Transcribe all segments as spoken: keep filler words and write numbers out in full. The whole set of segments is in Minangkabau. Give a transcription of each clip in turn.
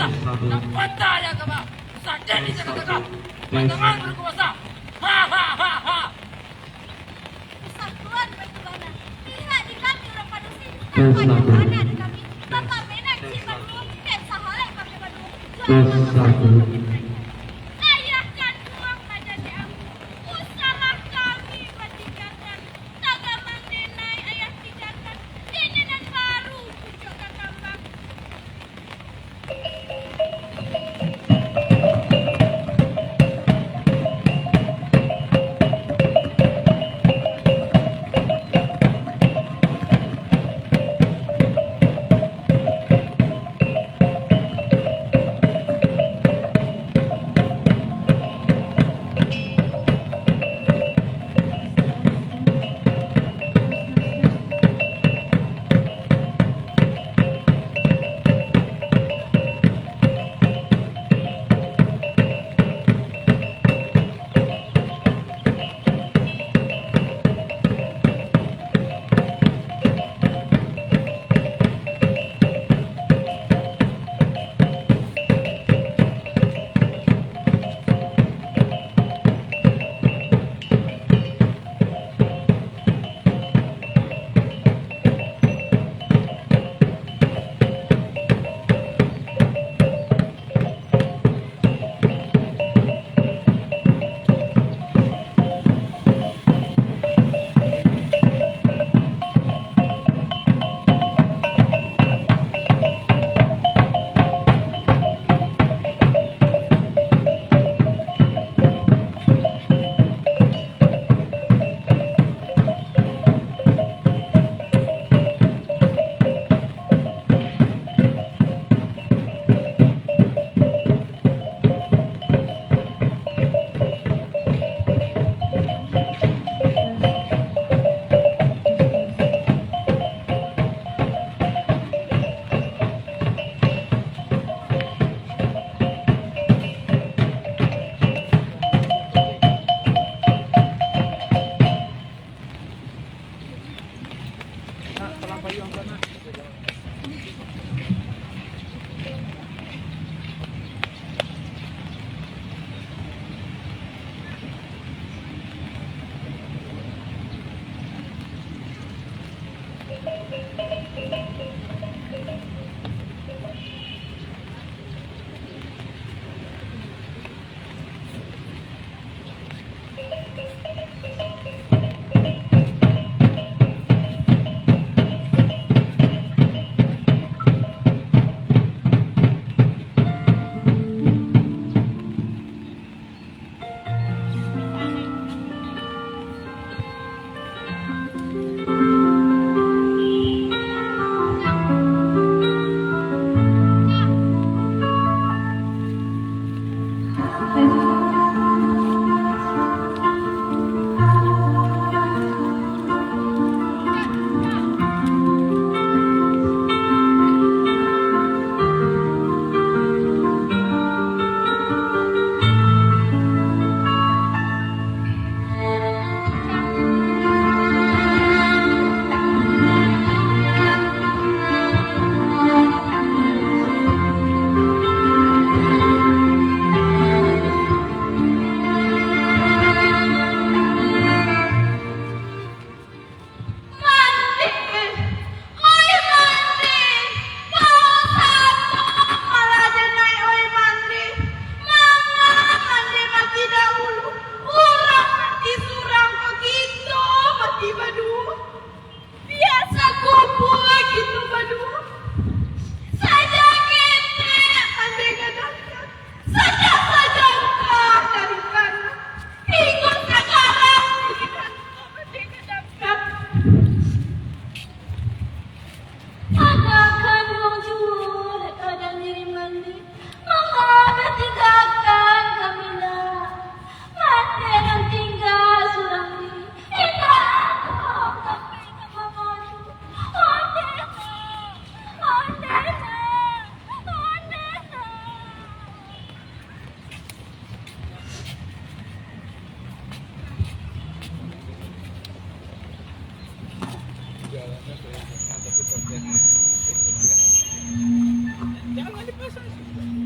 Satu. Nak patah ya, Kaba. Sadar di jaga-jaga. Tes. Pasangan berkuasa. Ha, ha, ha, ha. Kesatuan Batu Bana. Pihak di kami urang padusi. Tes satu. Tanpa di kami. Bapak Menak Cik Badua. Tes sahalai pakai Badua. Tes satu. Ayah jan buang raja di ambo. Usahlah kami batinggakan. Tagamang denai ayah tinggakan. Dene nan baru pucuk kakambang. Mandi, oi Mandi, kau sato malah denai, oi Mandi. Manga Mandi mati dahulu, urang mati surang, kok kito mati baduo. Biasa kumpua kito baduo. Saja ketek Mandi gadangkan, saja sajangka dari tanah. Hinggo sakarang diri Mandi gadangkan. Anak kanduang juo dek badan diri Mandi, manga tinggakan kami nak. Mandi nan tingga surang diri, indak ado tapi nan mangadu. Ondeh nak, ondeh nak, ondeh nak. Jangan dipasang.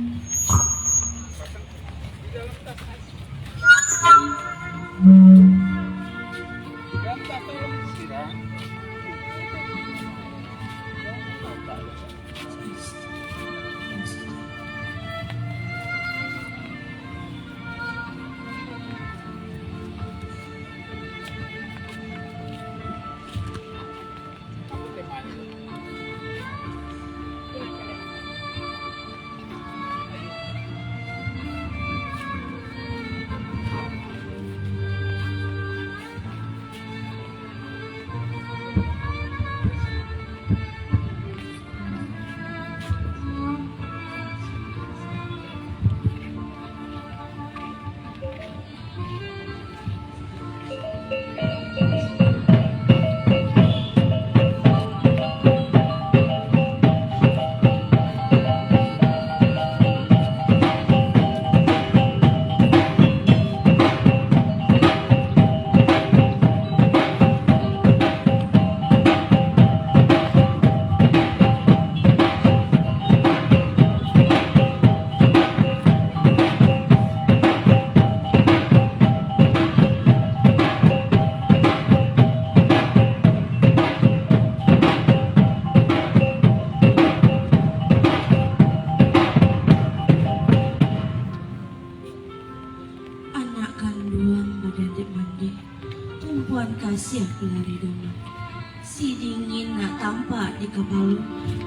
Si dingin nak tampak di kapalo.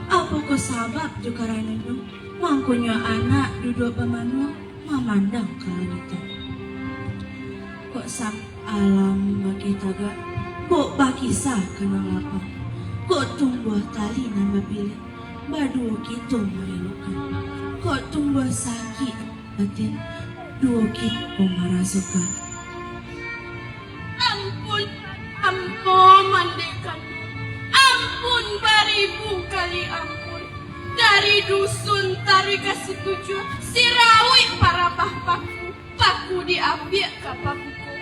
Apokoh sabab jo karanonyo, mangkonyo anak duduak bamanuang mamandang ka langitan. Kok sam-, alam bakeh tagak, kok bakisah ka nan lapang, kok tumbuah tali nan bapiliah, baduo kito maelokkan, kok tumbuah sakik batin, duo kito marasokan. Ampun, ambo mandekan. Ampun baribu kali ampun. Dari dusun Taruih ka Situjuah, Sirawik parabah paku, paku diambiak ka paku ko.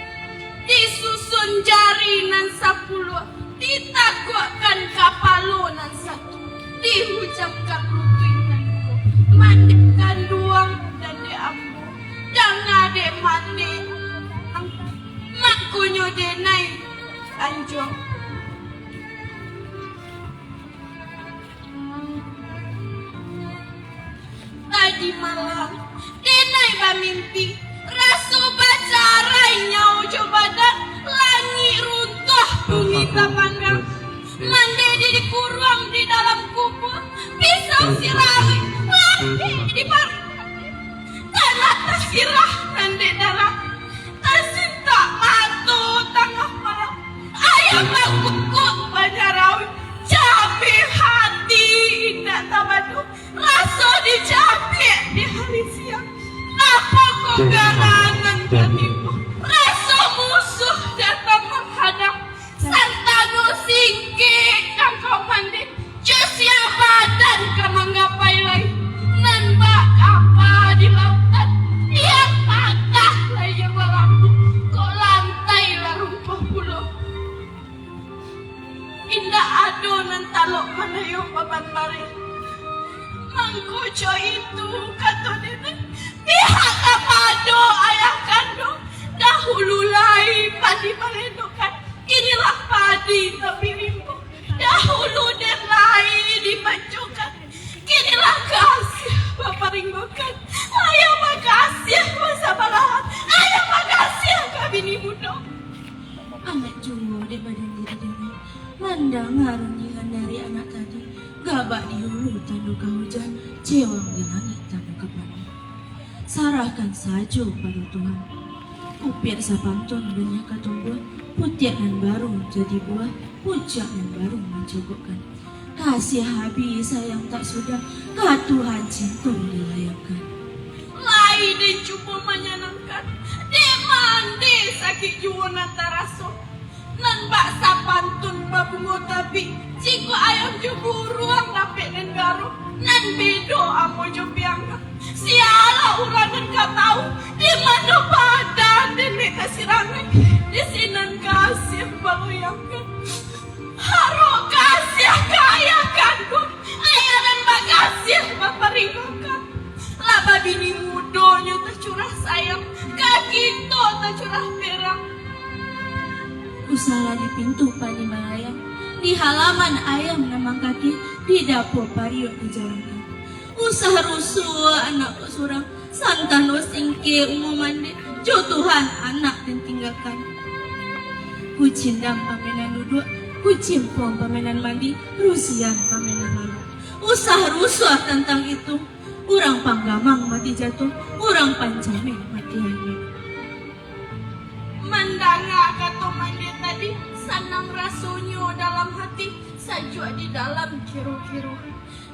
Disusun jari nan sapuluah, ditakuakkan kapalo nan satu, dihujamkan lutuik nan duo. Mandekan duang dan dek ambo, danga dek mande, mangkonyo denai anjuang. Tadi malam, denai bamimpi, raso bacarai nyawa jo badan, langik runtuah, bumi tapanggang. Mande di, dikuruang di dalam kubua, pisau sirah lagi di parut. Tanah tasirah nan dek darah, tasintak mato tangah malam. Ayam bakukuk banyarauik, capek hati indak tabado, raso dicapek di hari siang. Apokoh karangan kami ko, raso musuh datang manghadang. Santano singkek angkau mande, jo sia badan ka manggapai lai. Nan bak kapa di lautan, tiang patah lai jo balambuik, kok lantai lah runtuah pulo. Indak ado nan talok manayuang baban bareh. Mangko jo itu, kato denai, pihak kapado ayah kanduang, dahulu lai padi balendokan, kinilah padi tapi rimbo. Dahulu den lai dipancokan, kinilah kasiah baparinggokan. Ayah bakasiah basabalahan, ayah bakasiah ka bini mudo. Anak juo dek badan diri denai, mandanga rundiangan dari anak tadi, gabak di hulu tando ka hujan, cewang di langik tando ka panih. Sarahkan sajo pado Tuhan. Upiak sapantun baniah ka tumbuah, putiak nan baru jadi buah, pucuak nan baru mancogokkan. Kasiah abih sayang tak sudah, ka Tuhan cinto dilayangkan. Lai den cubo manyanangkan, dek mande sakik juo nan taraso. Nan bak sapantun babungo tabik, jikok ayam jo buruang dapek den garo, nan bedo ambo jo piangga. Sialah urang nan ka tahu, di mano badan den dek tasirangai, di sinan kasiah baloyangkan. Harok kasiah ka ayah kanduang, ayah nan bakasiah baparinggokan. Lah babini mudonyo tacurah sayang, ka kito tacurah perang. Usahlah di pintu padi balayang, di halaman ayam nan mangkaki, di dapua pariuak dijarangkan. Usah rusuah anak kok surang, santano singkek umua mande, jo Tuhan anak den tinggakan. Kucindam pamainan duduak, kucimpuang pamainan mandi, rusian pamainan lalu. Usah rusuah tantang itu. Urang panggamang mati jatuah, urang pancameh mati hanyut. Mandanga kato mande tadi, sanang rasonyo dalam hati, sajuak di dalam kiro-kiro.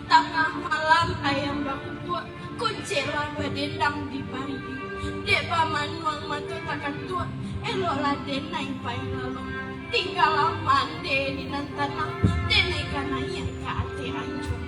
Tangah malam ayam bakukuak, kunceklah badendang di parigi. Dek bamanuang mato takatuak, eloklah denai pai lalok. Tinggalah mande di nan tanang, denai ka naiak ka ateh anjuang.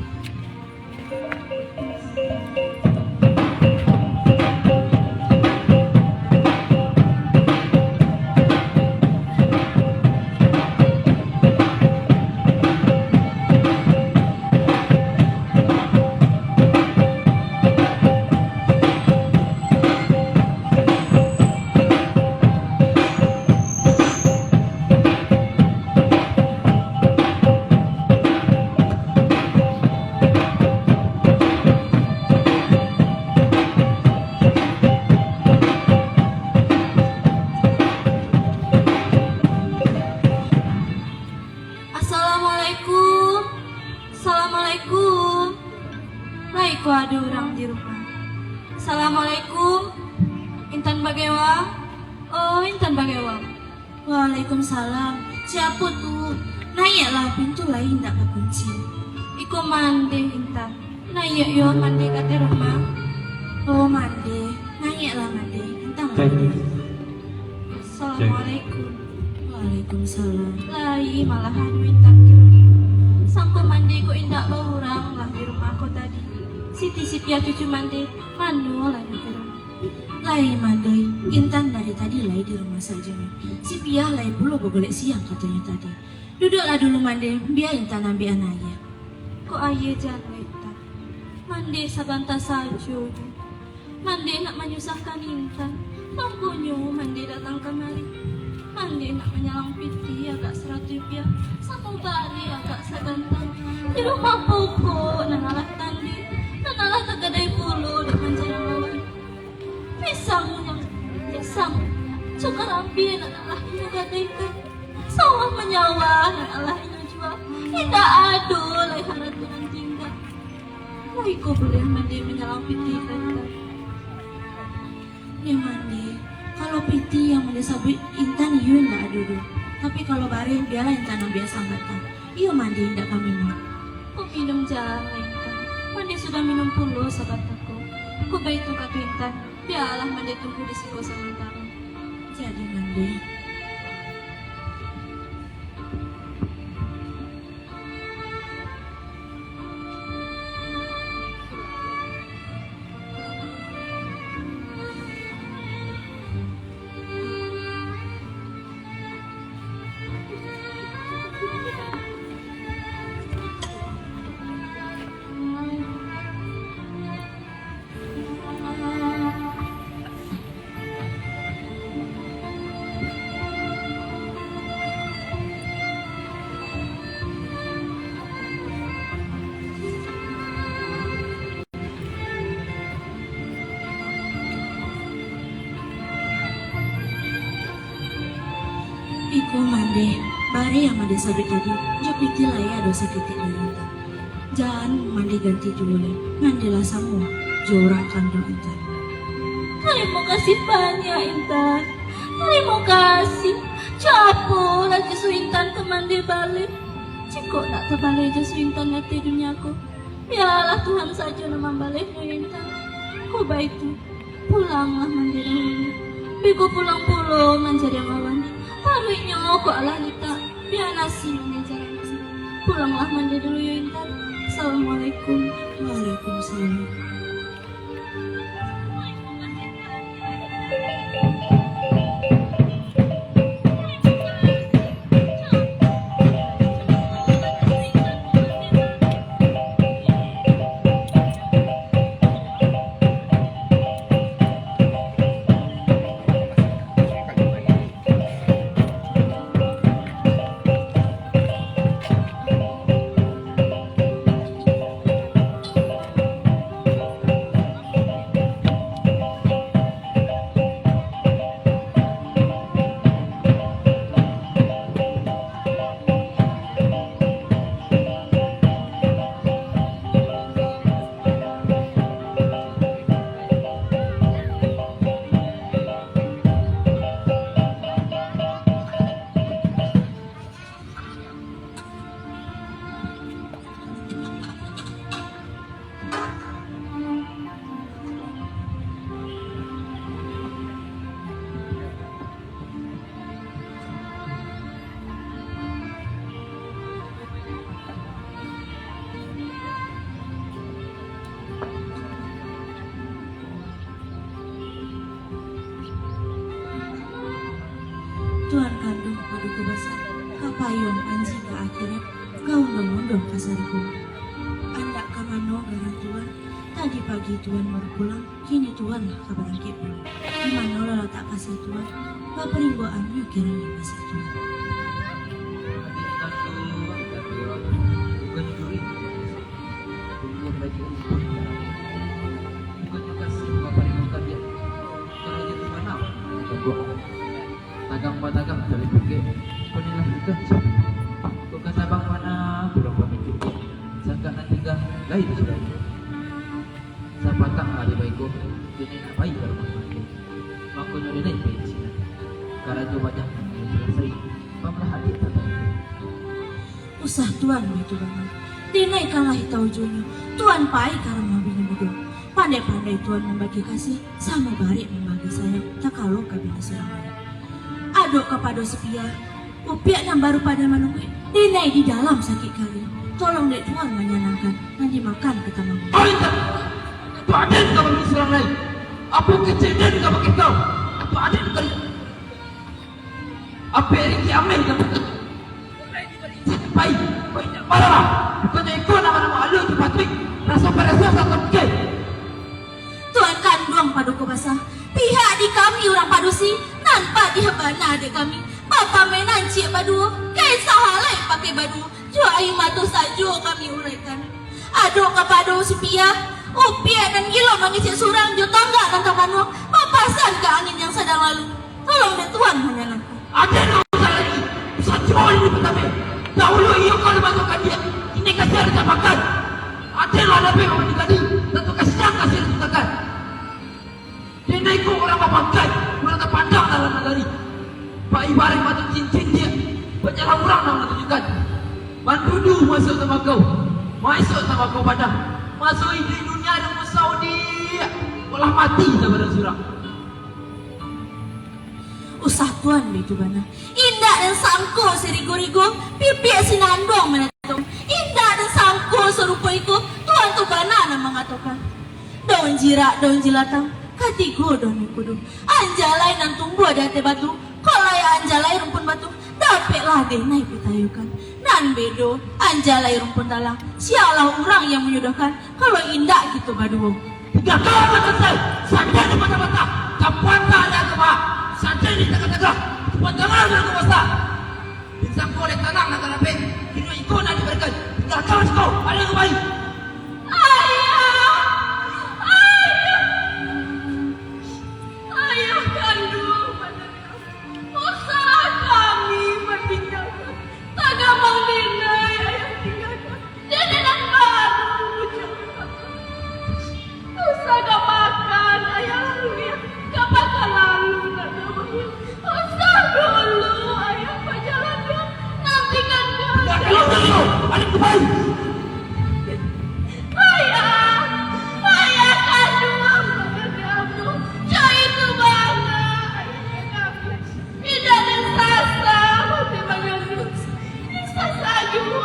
Assalamualaikum. Assalamualaikum. Lai ko ado urang di rumah? Assalamualaikum. Intan Bagewang. Oh, Intan Bagewang. Waalaikumsalam. Siapo tu? Naiaklah, pintu lai indak bakunci. Iko Mande, Intan. Naiak yo Mande ka ateh rumah. Oh, Mande. Naiaklah, Mande. Intan lai. Assalamualaikum. Waalaikumsalam. Lai malah anu Intan tu. Sangko Mande ko indak baurang lah di rumah ko tadi. Siti si Piah cucu Mande, mano lah di rumah. Lai Mande, Intan dari tadi lai di rumah sajo. Si Piah lai pulo bagolek siang katonyo tadi. Duduaklah dulu Mande, bia Intan ambiak aia. Kok aia jan Intan. Mande sabanta sajo. Mande nak manyusahkan Intan. Mangkonyo Mande datang kamari. Mande nak manyalang pitih agak saratuih rupiah, samo bareh agak sagantang. Di rumah pokok nan alah tandih, nan alah tagadai pulo dek mancari lawan. Pisang, pisang, cakar ampia nan alah inyo gadaikan. Sawah manyawah nan alah inyo jua. Indak ado lai harato nan tingga. Lai ko buliah Mande manyalang pitih ka Intan. Neh Mande, kalau pitih yang Mande sabuik Intan iyo indak ado doh. Tapi kalau bareh, bialah Intan ambiak sabatang. Iyo Mande indak ka minum. Kok minum jan Intan. Mande sudah minum pulo sabatang ko. Kok baitu kato Intan, bialah Mande tunggu di siko samantaro. Jadi Mande. Iko Mande, bareh yang Mande sabuik tadi, jo pitih lai ado saketek dari Intan. Jan Mande ganti juo lai, Mande lah samo jo urang kanduang Intan. Tarimo kasih banyak, Intan. Tarimo kasih. Capolah jaso Intan ka Mande baleh. Jikok ndak tabaleh jaso Intan di ateh dunia ko, bialah Tuhan sajo nan mambalehnyo, Intan. Kok baitu, pulanglah Mande dahulu. Beko pulang pulo mancari lawan. Paruiknyo kok alah litak. Bia nasi Mande cari. Pulanglah Mande dulu yo, Intan. Assalamualaikum. Waalaikumsalam. Tuan kanduang Paduko Basa, ka payuang panji ka akhirat, ka ondong-ondong ka sarugo. Andak ka mano garang Tuan? Tadi pagi Tuan baru pulang, kini Tuan lah ka barangkek pulang. Di mano lah latak kasih Tuan? Baparinggoannyo kironyo kasih Tuan. Bukan curi. Tunggu lagi ampun. Bukannya kasih baparinggo ka dia. Karajo tu manau. Tunggu. Tagang batagah dari bukik. Panilah ikan cik. Kok kata bang Ai, sudah. Sapatang ari baiko, denai nak pai ka rumah sakik. Makonyo denai pai sinan. Karajo banyak nan harus salasai. Pamlah adik tantang itu. Usah Tuan baitu bana. Denai kan lah tahu juonyo. Tuan pai ka rumah bini mudo. Pandai-pandai Tuan mambagi kasih, samo barek mambagi sayang, takalo ka bini surang lain. Adok kapado si Pia, Upiak nan baru pandai manungguih, denai di dalam sakik kali. Tolong dek Tuan manyanangkan, nan dimakan ka tamang. Oi, tak! Apo aden ka bini surang lain? Apo kecek den ka bakeh kau? Apo aden ka Apo Riki Ameh dapat pai, pai nak marah. Bukannya iko nama-nama alu tu Patrik. Rasa parasa satu mungkin. Tuan kanduang paduko basa, pihak di kami urang padusi, nan padiah bana dek kami. Bapamenan ciek baduo, kain sahalai pakai baduo. Jo aia mato sajo kami uraikan. Adok kapado si Pia, Upiak nan gilo mangecek surang jo tanggak nan tapanuang, bapasan ka angin yang sadang lalu. Tolong dek Tuan manyanangkan. Aden nan usah lai, usah juo ini patame. Dahulu iyo ka lumah tu kadiak, kini kasian dicapakan. Aden lah labih mamandi tadi, tantu kasian kasian dicapakan. Denai ko urang bapangkai, urang tapandang dalam nagari. Bak ibaraik batu cincin diak, banyak lah urang nan manunjukan. Bandudu masuak tambakau, maisuak tambakau padang. Masuak iduik dunia nan musau diak, kok lah mati sabarang surang. Usah Tuan baitu bana. Indak den sangko sirigo-rigo, pipiak sinanduang manatong. Indak den sangko sarupo iko, Tuan tu bana nan mangatokan. Daun jirak, daun jilatang, katigo daun mangkudu. Anjalai nan tumbuah di ateh batu, kok lai anjalai rumpun batu, dapeklah denai pitayukan. Nan bedo, anjalai rumpun talang, sialah urang yang manyodohkan, kalau indak kito baduo. Tiga kawan santai, santai di patah-patah, kapuan tak ada agama, santai di tangah-tangah, kapuan tangan beragama basa. Bintang ko dek tanang nan ka lapeh, kino iko nak dibarikan, tinggalkan siko, ada yang baik. Ayah! Ayah! Ayah kanduang, usah kami batinggalkan. Tagamang denai ayah tinggalkan. Denai nan baru bujang. Usah ka makan, ayah lalu ya. Ka makan lalu, nak ka makan. Usah dulu, ayah pajalan ya. Nanti kan dia. Nak keluar dulu, balik ke bayi. Ayah, ayah kanduang, makan aku. Cai tu bana, ayah kanduang. Indak disasa mati mangandung, disasa juo.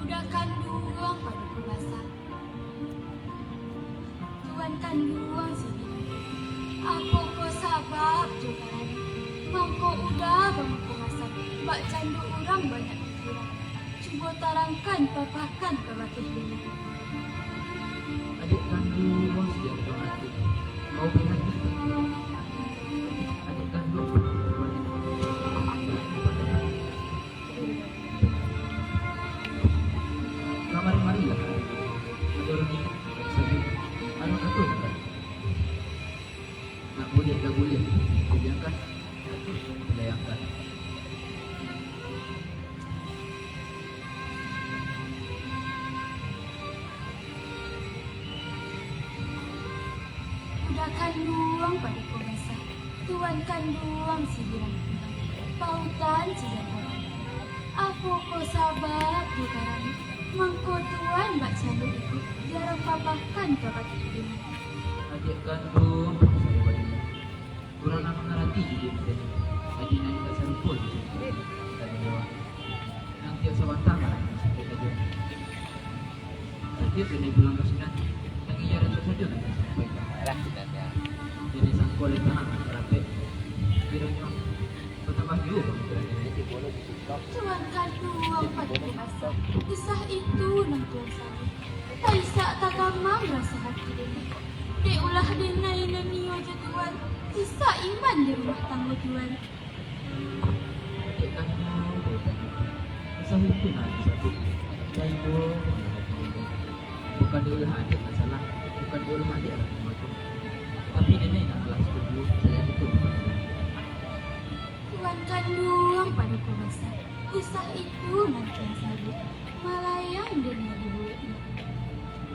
Udah kanduang pado pambasa. Tuan kanduang sini. Apokoh sabab jo karano mangko udah bamuko masam, bak cando urang banyak pikiran. Cubo tarangkan, papakan ka bakeh denai. Kanduang sajantuang ati, mau bihati. Adik kanduang, kamari-marilah. Ado urang sajo, ado kato. Nak buliah, nak buliah. Diangkat, dilayangkan. Kuda kanduang pado ko basah, tuan kanduang sibilang kuda, pautan sijago. Apo ko sabab tu karano, mangko tuan bak cando iko, jarang papakan ka bakeh. Adik kanduang, Urang nan mangarati jo den tadi. Adik nan indak sarupo jo den tadi. Nan tiok sabanta marah sampai ka jo. Satiok den pulang ka sinan, nan iyo rancak sajo nan den sampaikan. Alah, sinan ya. Jadi sangko lai tanang rapek. Kironyo batambah juo. Tuan kanduang pado ko basah, kisah itu nan tuan sabuik. Taisak tagamang raso hati den. Dek ulah denai nan iyo jo tuan, rusak iman di rumah tanggo tuan. Dek kanduang, kisah itu nan disabuik. Bukan dek ulah adik nan salah, bukan dek ulah adik nan salah. Tapi denai nan alah satuju, salah itu. Tuan kanduang pado ko basah, kisah itu nan tuan sabuik, malayang denai dibueknyo.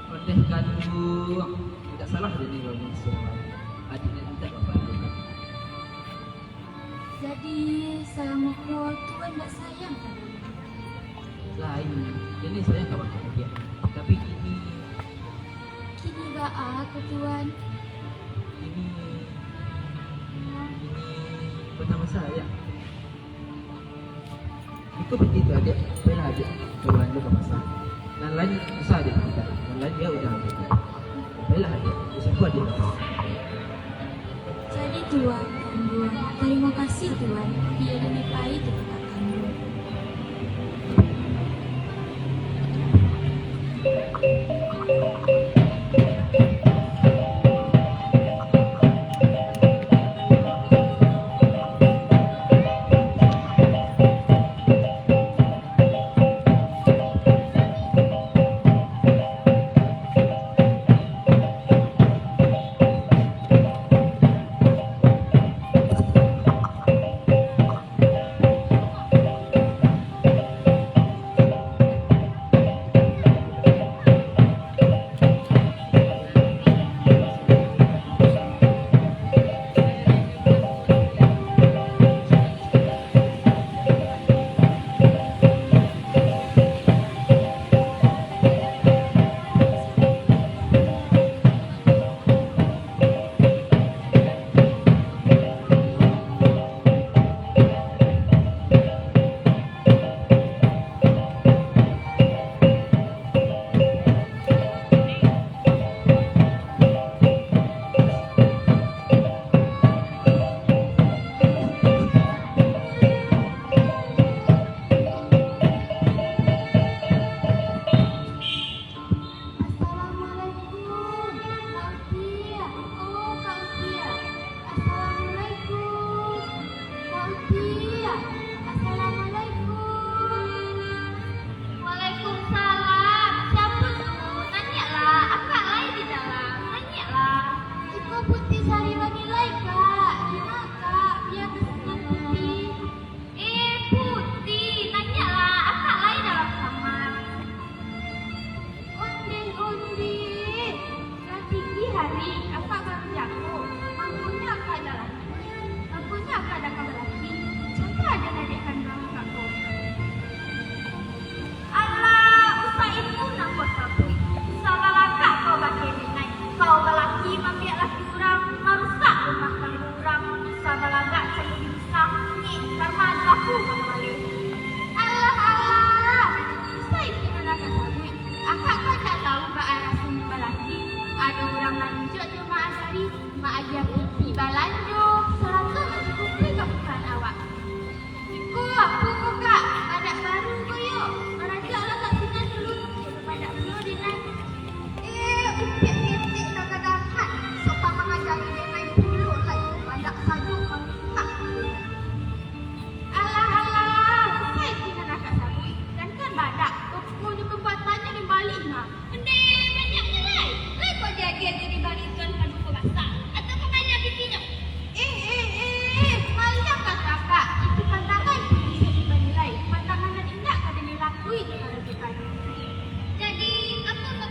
Ondeh kanduang, indak salah denai kalau mangasuah adik nan indak bapalukan. Jadi, salamo ko tuan indak sayang ka den? Lain, denai sayang ka bakeh adik. Tapi kini Kini baa ko tuan? Kini, kini batambah sayang. Iko piti tu, adik. Pailah, adik, ka balanja ka pasar. Nan lain usah adik mintak. Nan lain yo udah adik. Pailah, adik. Sapo adik? Jadi tuan, kanduang, tarimo kasih tuan, bia denai pai tu ka kanduang. Assalamualaikum, Kak Upiah. Oh, Kak Upiah. Assalamualaikum, Kak Upiah. Assalamualaikum. Waalaikumsalam. Siapo tu? Naniaklah, akak lai di dalam. Naniaklah. Iko Puti Sariwangi lai, Kak. Dima, Kak? Bia ka sinan, Puti. Eh, Puti, naniaklah, akak lai dalam kamar. Ondeh, ondeh, lah tinggi hari, akak baru jago, mangkonyo akak dak laki, mangkonyo akak dak ka balaki, cako aden adik kanduang akak ko. Alah, usah itu nan kau sabuik. Sabalagak kau bakeh denai. Kau balaki maambiak laki urang, marusak rumah tanggo urang. Sabalagak cayuak di pisang, nyeh, karma ado aku ka baleh. Alah, alah, usah itu nan kau sabuik. Akak kan ndak tahu baa rasonyo balaki. Ado urang nan injak jo maajari, maaja pipi balanjo, sarato mancukupi kabutuhan awak. Iko apo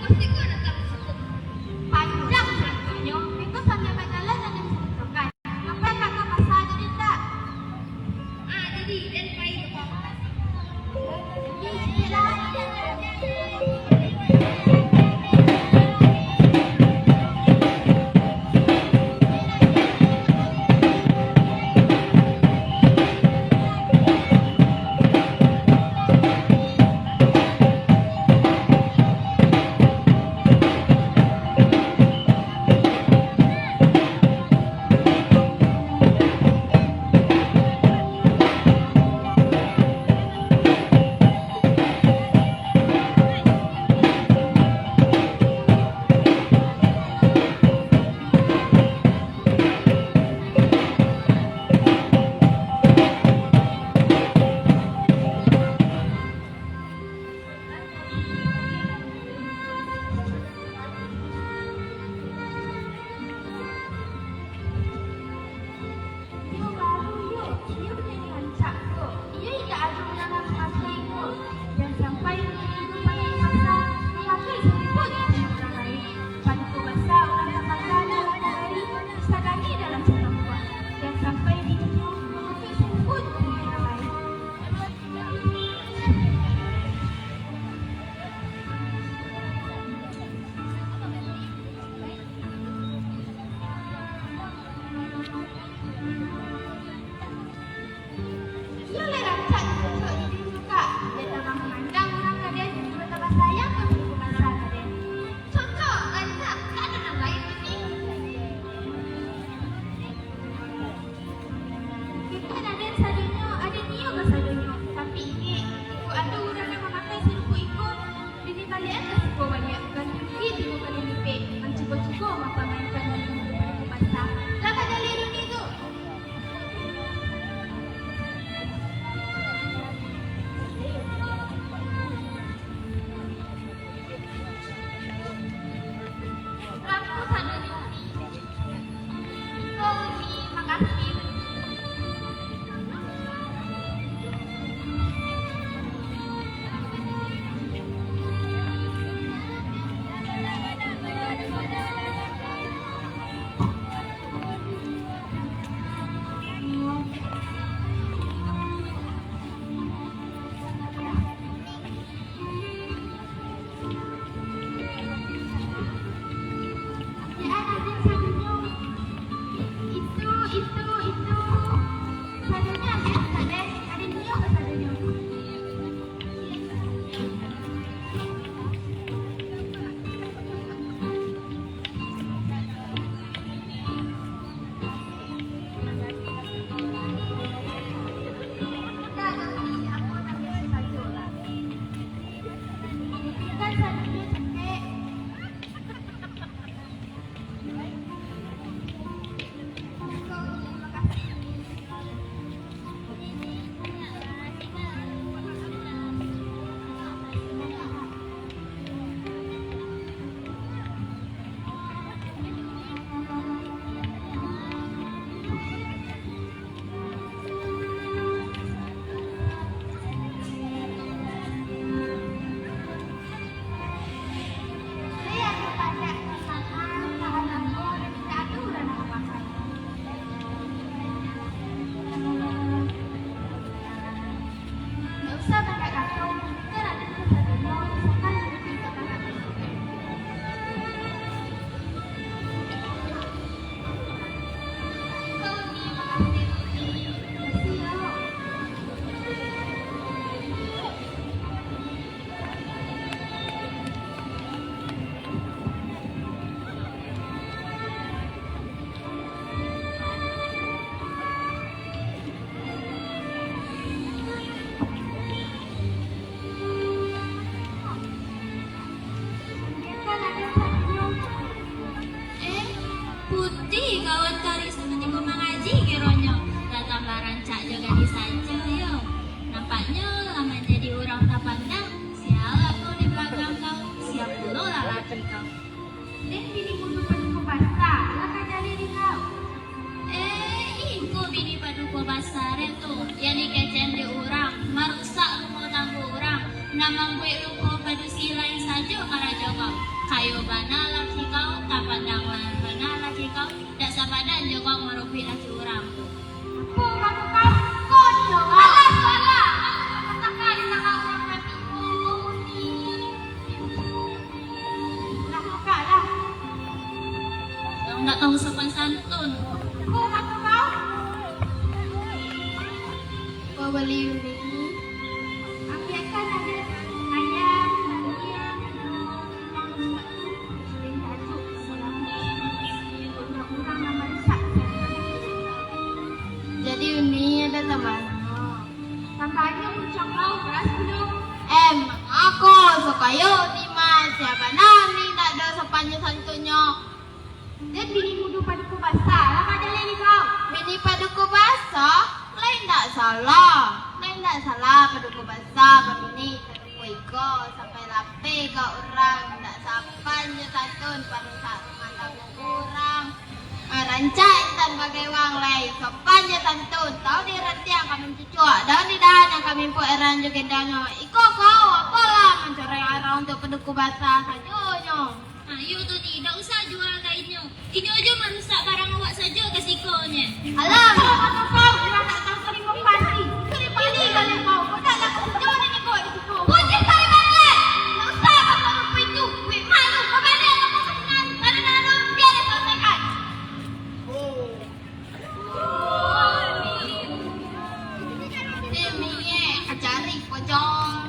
Siko datang siko. Panjang caritonyo, beko sambiang bajalan nan den caritokan. Sampai ka, ka pasa jadi ndak? Ah, jadi den pai ka pasa. Iyo baru yo, iyo nan rancak ko. Iyo indak ado urang nan mamakai ko. Jan sampai inyo paduko basa, mamakai sarupo jo urang lain. Paduko basa urang tatangga nan lain, sadari dalam sakampuang. Jan sampai inyo mamakai sarupo jo urang lain. Iyo lah rancak ditunjuak di dunia, Kak. Dek tabang mandang urang ka den, dek tabang sayang ka paduko basa ka den. Cocok, rancak, ka ado nan lain tu, Ni. Kito nan den sadonyo, aden iyo ka sadonyo. Tapi ingek, jikok ado urang nan mamakai sarupo iko, den baliakan ka siko baliak, ganti rugi tigo kali lipek, mancubo-cubo mampamainkan diri di paduko basa. Lah ka jaleh dunia tu. Rampok sadonyo. Iko Uni, makasih. Eh, putiah kawan tarik sakutiko mangaji kironyo. Lah tambah rancak jo gadih sajo yo. Nampaknyo lah manjadi urang tapandang. Sia lah kau di balakang kau, sia pulo lalaki kau. Den bini mudo paduko basa, lah ka jaleh di kau. Eh, iko bini paduko basa den tu, yang dikecekan dek urang, marusak rumah tanggo urang, nan mambuek luko padusi lain sajo karajo kau. Kayo bana laki kau, tapandang bana laki kau, dak sapadan jo kau marupuik laki urang. Apo kato kau? Kau ni urang. Alah, alah, kau tak kata kali nak kau urang mati. Lah, buka lah. Kau dak tahu sopan santun. Apo kato kau? Kau bali Uni. Ambiakan aja ayam, daging, Jadi Uni ado tambahnyo. Tambahnyo muncak kau, baras pulo. Em, ako sukayo Uni mah, sia bana Uni ndak ado sopan jo santunnyo. Den bini mudo paduko basa, lah ka jaleh ni kau. Bini paduko basa, lai ndak salah. Lai ndak salah paduko basa, babini paduko iko, sampai lapeh ka urang, ndak sapan jo santun, parusak rumah tanggo urang. Ah, rancak intan bagewang lai, sopan jo santun, tau di rantiang ka mancucuak, daun di dahan nan ka mimpuk eran jo gendangnyo. Iko kau, apolah mancoreng arah untuak paduko basa sajonyo. Ha, iyo tu ni, dak usah jua kainnyo. Inyo jo marusak barang awak sajo ka sikonyo. Alah, kalau kau tahu, urang tak tahu tarimo kasih. Sudah pilih kali kau, kau dak lah kasih jauh dari kau di situ. Putih tali makan. Dak usah kau tahu apa itu. Weh, malu, kau balik kau pasal dengan. Karena dalam rupiah dah selesaikan. Demi eh, cari pocong.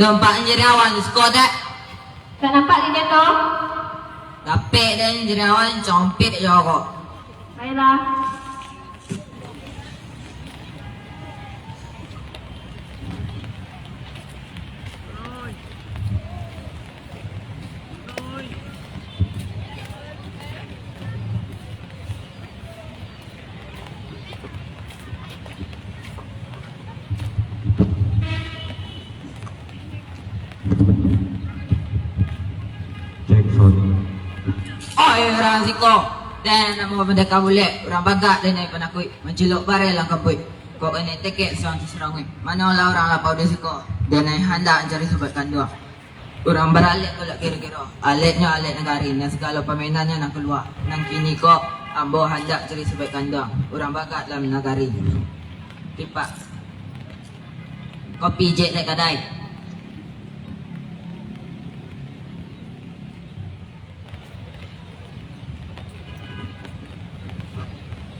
Nampak jariawan di siko, Dek? Tak nampak di den, doh. Dapek den jariawan, compik jo ko. Baiklah. Cek sound. Oi, urang siko! Den namo Pandeka Bulek, urang bagak den nan panakuik, mancilok bareh lah kampuik. Kok kanai tekek sound sasuranguik. Manolah urang lapau di siko, den nan handak mancari sobat kanduang. Urang baralek ko lah kiro-kiro. Aleknyo alek nagari, nan sagalo pamainannyo nan kalua. Nan kini ko, ambo handak cari sobat kanduang. Urang bagak dalam nagari. Kipak. Kopi jek dek kadai.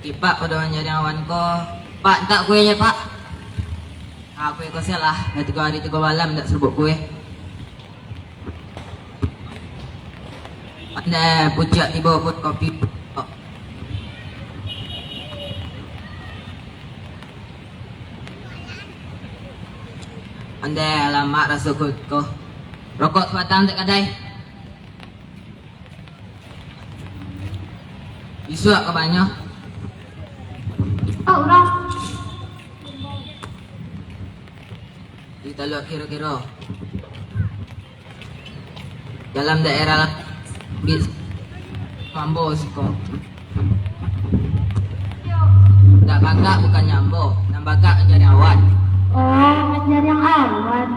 Kipak pado manjariang awan ko. Pak, mintak kuenyo, Pak. Ah, kue ko sialah. Dah tigo hari tigo malam indak sabuik kue. Pandai pucuak tibo pun kopi. Pandai alamak raso ko. Rokok sabatang dek kadai. Isuak ka banyo. Oh, urang. Di talok kiro-kiro. Dalam daerah bis mambo siko. Dak bagak bukannyo ambo, nan bagak manjariang awan. Oh, manjariang awan.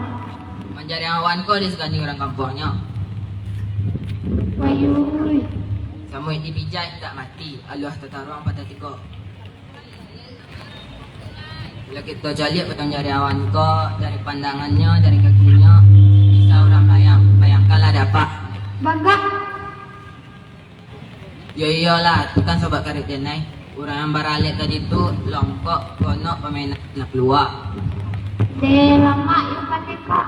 Manjariang awan ko di sakali urang kampuangnyo. Wayuy. Samuik dipijaik indak mati, aluah tataruang patah tigo. Bila kito caliak batang jari awan ko, dari pandangannyo, dari kakinyo, bisa urang layang. Bayangkanlah dek apak. Bagak. Yo iyolah, tu kan sobat karib denai. Urang nan baralek tadi tu longkok, gonok, pamainan nak kalua. Deh, lamak yo pandeka.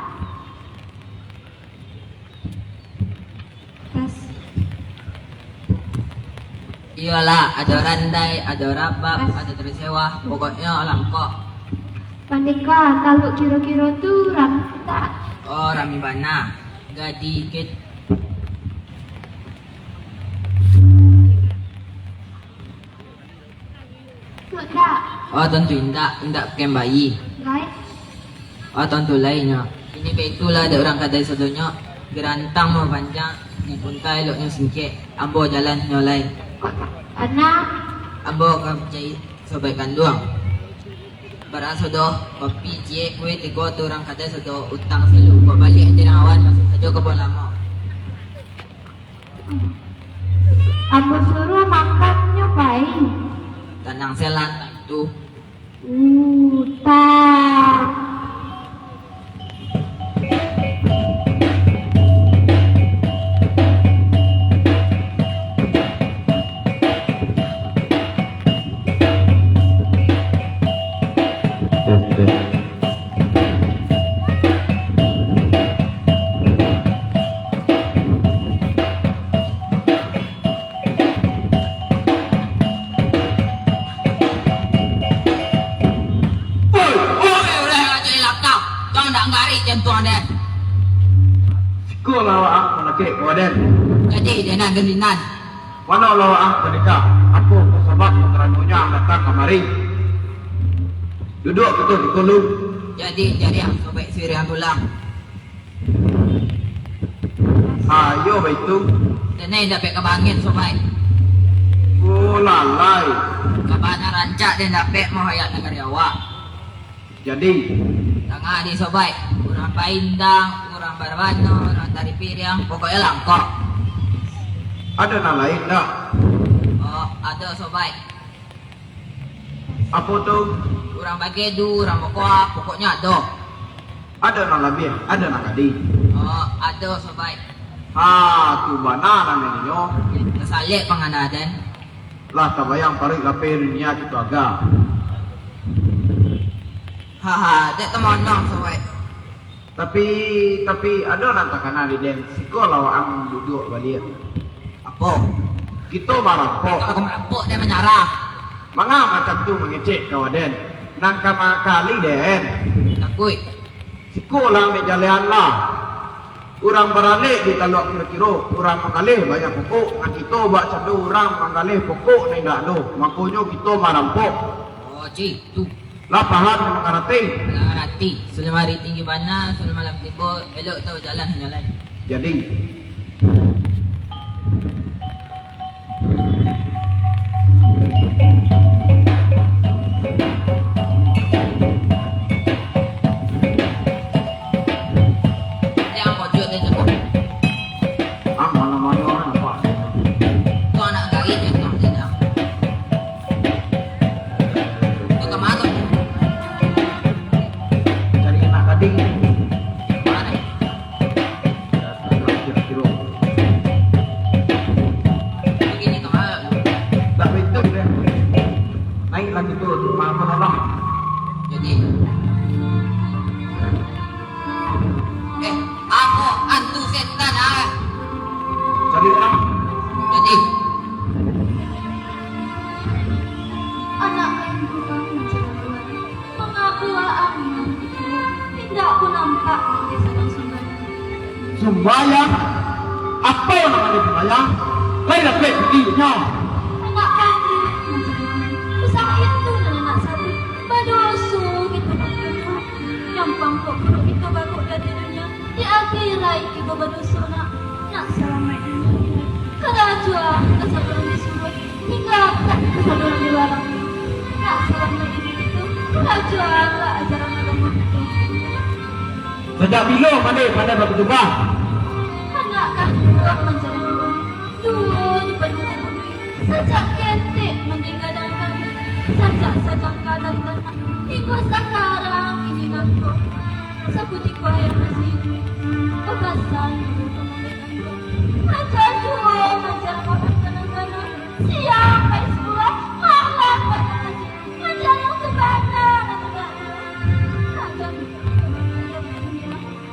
Iyolah, ado randai, ado rabab, ado tarisewah, pokoknyo langkok. Pandeka, taluk kiro-kiro tu rami tak? Oh, rami bana. Gadi ke? Indak. Oh, tantu indak, indak pakai bayi. Lai. Oh, tantu lai nyo. Ini baitu lah dek urang kadai sadonyo, girantang mah panjang, dipunta eloknyo singkek, ambo jalan nyo lai. Ana. Ambo ka cari sobat kanduang. Baraso doh, kopi ciek, kue tigo tu urang kadai sado utang silu, kok baliak jariang awan, masuak sajo kabun lamo. Ambo suruah makan nyo pai. Tanang selan tantu. Utang. Oi, oi, urang nan cari lakang, jan ndak garik jantuang den. Siko lah waang manakek ko den. Jadi, den nan gandinan. Mano lah waang pandeka? Apo sabab karanonyo ang datang kamari? Duduak kito di kulu. Jadi, jadi ang sobek siriang tulang. Ha, iyo baitu. Denai dapek kabangin, sobai. Oh, lalai. Kabana rancak den dapek mau hayat nagari awak. Jadi? Tangah di sobai. Urang baindang, urang barbano, urang tari piriang, pokoknyo langkok. Ado nan lain dak? Oh, ado sobai. Apo tu? Urang bagedu, urang bakoa, pokoknyo ado. Ado nan labiah, ado nan gadi. Oh, ado, sobai. Ha, tu bana nan inyo. Tasalek pangana den. Lah tabayang paruik lapeh dunia kito aga. Haha, dek tamonong, sobai. Tapi, tapi, ado nan takana di den, siko lah waang duduak baliak. Apo? Kito marampok. Kito marampok, den manyarah. Manga macam tu mangecek ka waden? Nan ka mangakali den. Takuik. Siko lah ambiak jalehan lah. Urang baralek di taluak kiro-kiro, urang manggaleh banyak pokok, nan kito bak cando urang manggaleh pokok nan indak ado, makonyo kito marampok. Oh, cik, tu. Lah paham, mangarati? Mangarati. Sudah mari tinggi bana, sudah malam tibo, elok tau jalan-jalan. Jadi. Yang pojok dia tu. Ah, mana-mana nampak. Tu anak gaib yang tak tidak. Kau ke mana? Cari anak gading. Mana? Kiro-kiro. Begini ke mana? Tak betul deh. Naik lagi tu, maaf lah. Jadi. Eh, ambo antu setan, ah. Cari lah. Jadi. Anak kandung kami, mangakua angin, indak pun nampak di sadang sumbayang. Sumbayang? Apo nan ado sumbayang? Lai dapek pitih nyo. Anak kandung, usaha itu nan anak sabi, badoso kito bakudua. Nyampang kok buruk kito bakudua di dunia, di akhirat kito badoso nak. Nak salamaik di dunia, karajoan kasadoran di suruah, tinggakan kasadoran di barang. Nak salamaik di dunia tu, karajoanlah ajaran agama kito. Sajak bilo Mande pandai bakutubah? Anak kandung mancari duo, duo di padusi bumi. Sajak ketek Mande gadang kami, sajak sajangkal dari tanah, hinggo sakarang kini nangko, sakutiko aia masih iduik, bapasan iduik Mande gadang. Aja juo mancari urang kanang-kanang, siang pai sikulah, malam pai mangaji, mancari nan sabana nan indak ado. Agan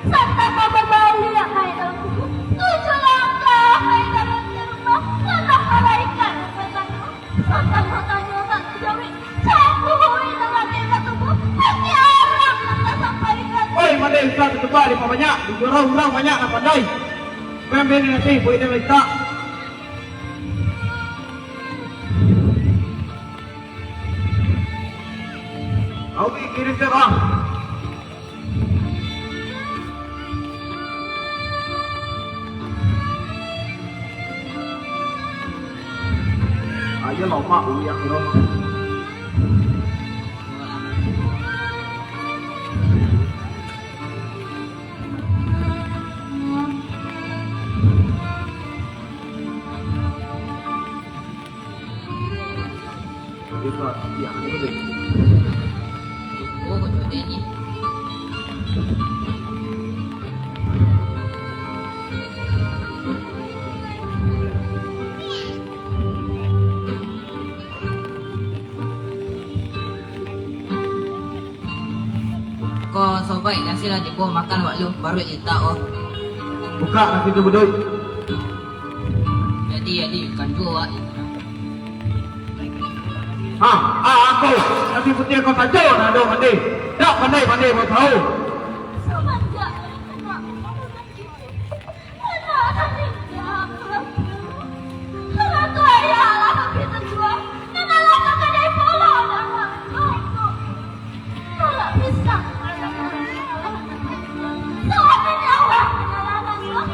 Santang babaliak naik dalam kubua, tujuah langkah naik dalam rumah, nan malaikat nan batanyo, santang batanyo nan dijawek, cakui nan ado ka tubuah, pasti arang nan tasampaikan. Oi, Mande usah tatebak dek banyak, di jurau urang banyak nan pandai. Pambeli nasi, buih dan letak. Awi kiri serah. Ayo lomak uyak urang. Ko sobaik, nasi lah tibo, makan awak lu, baruik litak ko. Bukak nasi tu, Buduik. Jadi, jadi, kanjuah awak. Ha, ah, aku, nasi putiah ko sajo nan ado, Mande. Dak pandai-pandai bausaho. Samanjak Anak nan indak, Ratu Ayah lah habih tajuah, nan alah ka gadai pulo dek anak tu. Alah pisang, alah pisang. Sawah nyawa nan alah nasuah,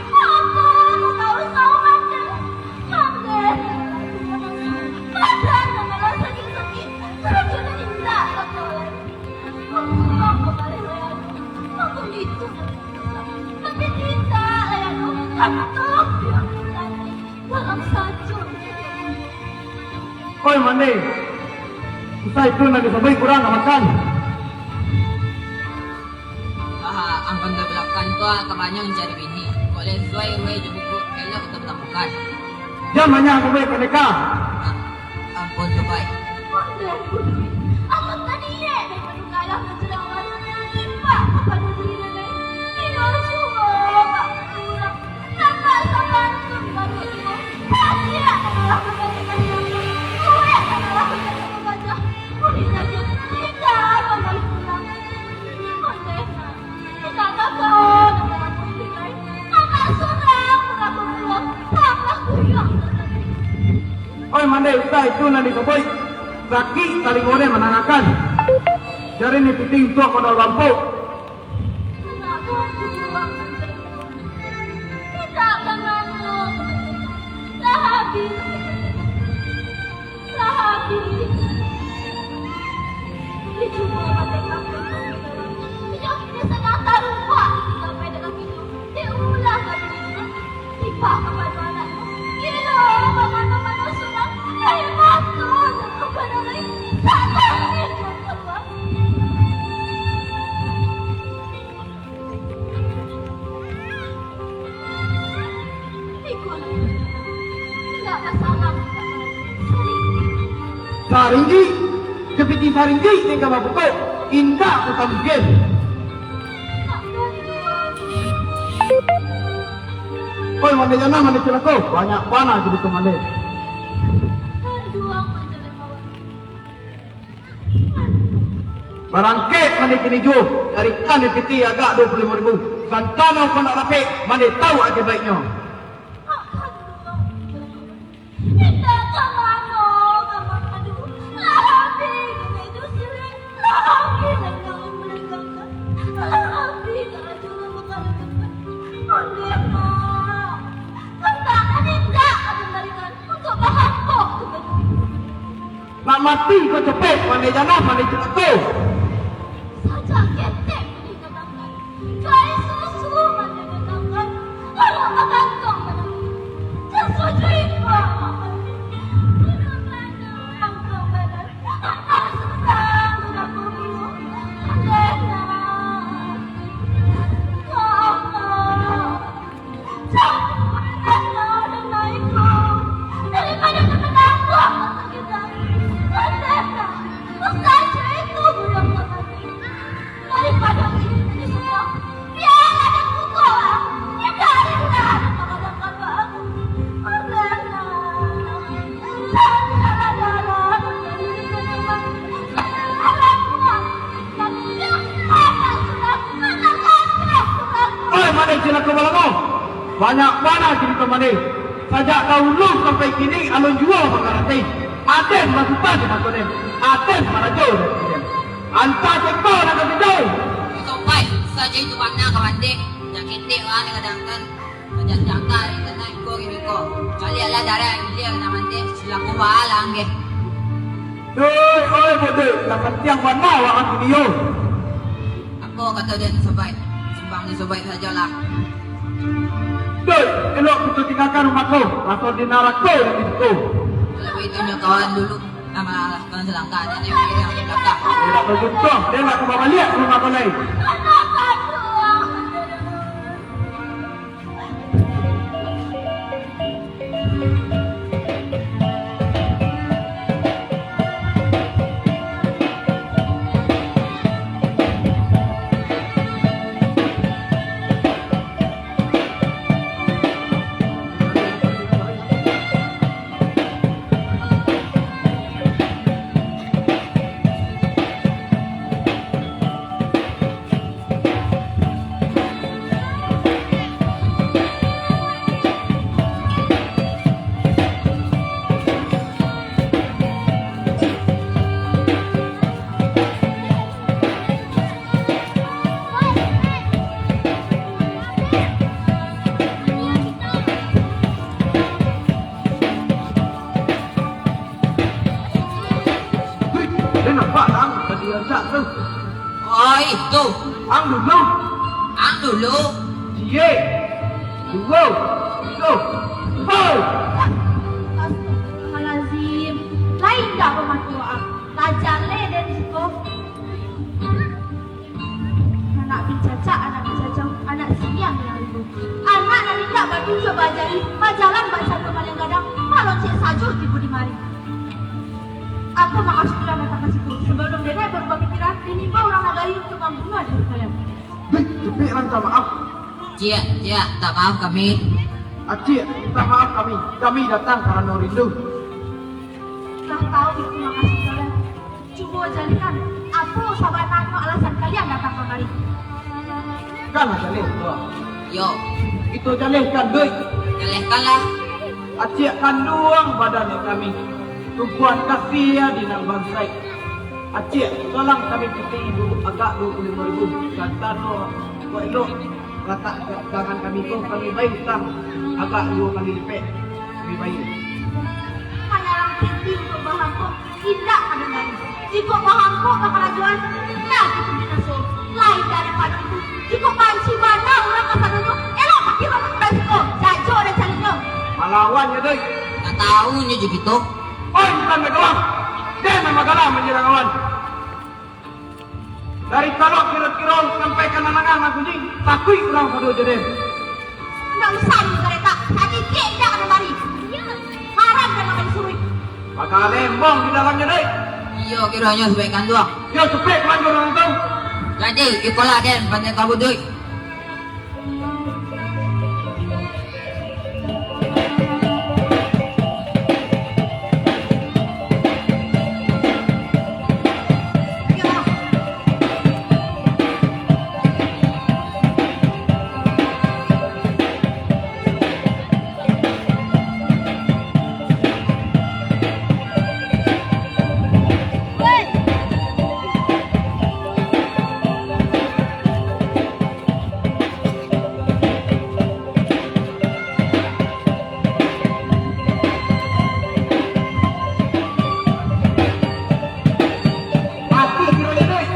aku ka usah mati. Mati. Badan nan alah sakik-sakik, rajo nan indak ka pulang. Aku ka baleh lai anu, aku itu. Tapi indak, Ayah, tu, aku tolong bilang tadi. Dalam sajo. Oi, Mande. Usah itu nan disabuik kurang ka makan. Ah, angkon ka balakang tu, ah, ka manyang cari bini. Kok lai suai, weh, jo buku, elok kita batampukan. Jan manyang sabuik pandeka. Ah, ampun, Subai. Ampun, Subai. Aku tadi, ye, dari Padang Galah manjarang waduh, timpak kapado diri nan lain. Oi, mandeh usah itu nan disabuik, sakik talingo den mandangakan. Jari ni piting tuak mandau lampuk. Indak ka mano, lah habih, lah habih. Di jumua mata kampung, inyo kini sadang tarumpek di kampai dalam inyo. Diulah ka bini, tipak ka pado anaknyo. Gilo, ka mano-mano surang, lahia batua, ka mano lai, tak lahia ka mano. Iko, indak masalah. Saringgik, jo piti saringgik nan ka babukok, indak ka mungkin. Oi, mandeh janah, mandeh cilako, banyak bana jadi tumandeh. Barangkek mandeh kini juo, carikan di piti agak duo puluah limo ribu. Santano kok nak dapek, mandeh tahu akibatnyo. Indak ka mano, ka mano, aduh, lah habih, itu sirik, lah habih, lah habih, lah habih, lah habih, lah habih, lah habih. Mandeh, Mak. Katakan indak ka mambarikan untuak bahampok tu baju. Nak mati ko capek, mandeh janah, mandeh cilako. Sajak ketek mandeh datangkan, jo aia susu mandeh datangkan, lalu bagantuang mandeh. Jan sujui ko mandeh. Sudah banyak kau badan, anak susah sudah kubunuh. Mandeh nak. Ya Allah. Oi, mandeh cilako balango! Banyak bana carito mandeh. Sajak dahulu sampai kini alun juo mangarati. Aden basupan di mato den. Aden marajo di ati den. Antah seko nan ka pinjau. Sopai, sajo itu bana ka mandeh. Ndak ketek lah digadangkan. Sajak jangka di tanah iko kini ko. Baliaklah darah gilia ka mandeh. Cilako baa lah angge. Doi, oi, Bodoi, lah santiang bana awak ang kini yo. Apo kato den, Sobai? Sumbang di Sobai sajolah. Doi, elok kito tinggakan rumah ko, raso di narako nan di siko. Kalau baitu nyo kawan dulu, lah malahkan salangkah, den yang di balakang. Indak baguntuang, den lah ka babaliak ka rumah ko lai. Wih, den nampak ang tadi rancak tu? Oh, itu. Ang dulu. Ang dulu. Ciek. Duo. Tigo. Empat. Astagfirullahalazim. Lain dak pamato ang? Lah jaleh den siko. Anak pincacak, anak pincacau, anak siang nan ribu. Anak nan indak batunjuak bajari, bajalan bak sato maliang gadang, maloncek sajo tibo di mari. Apo mangasuik urang datang ka siko? Sabalun denai baubah pikiran, den imbau urang nagari untuak mambunuah diri kalian. Beh, capek minta maaf. Ciek, ciek, minta maaf kami. Acik, minta maaf kami. Kami datang karano rindu. Lah tahu itu mangasuik kalian. Cubo jalehkan, apo sabananyo alasan kalian datang kamari? Kan lah jaleh, Tuan. Yo. Kito jalehkan, Doi. Jalehkanlah. Acik kanduang badan kami, tumpuan kasih di nan bansaik. Acik, tolong kami pitih du-, agak dua puluh limo ribu. Ka tano kok elok, latak tangan kami ko, kami bayia utang agak duo kali lipek. Kami bayia. Manyalang pitih untuak bahampok. Indak ka dibari. Jikok bahampok ka karajoan, lah kito binaso. Lain daripado itu, jikok banci bana urang kasadonyo, elok ka kiro ka siko, jajo dek calinyo. Malawan nyo, Doi. Tak tahu nyo jo kito. Oi, insan bagawang! Den nan bagalah manyilang awan. Dari Talok Kiro-Kiro sampai ka Nanangan Nan Kunjing, takuik urang pado jo den. Indak usah digaretak, sadikik indak ka mari. Haram den makan suruik. Bakalembong di dalamnyo, Doi. Iyo, kironyo sabaik kanduang. Yo, capek kawan urang tu. Jadi, ikolah den, pandai kabuduik. Mati kironyo, Doi.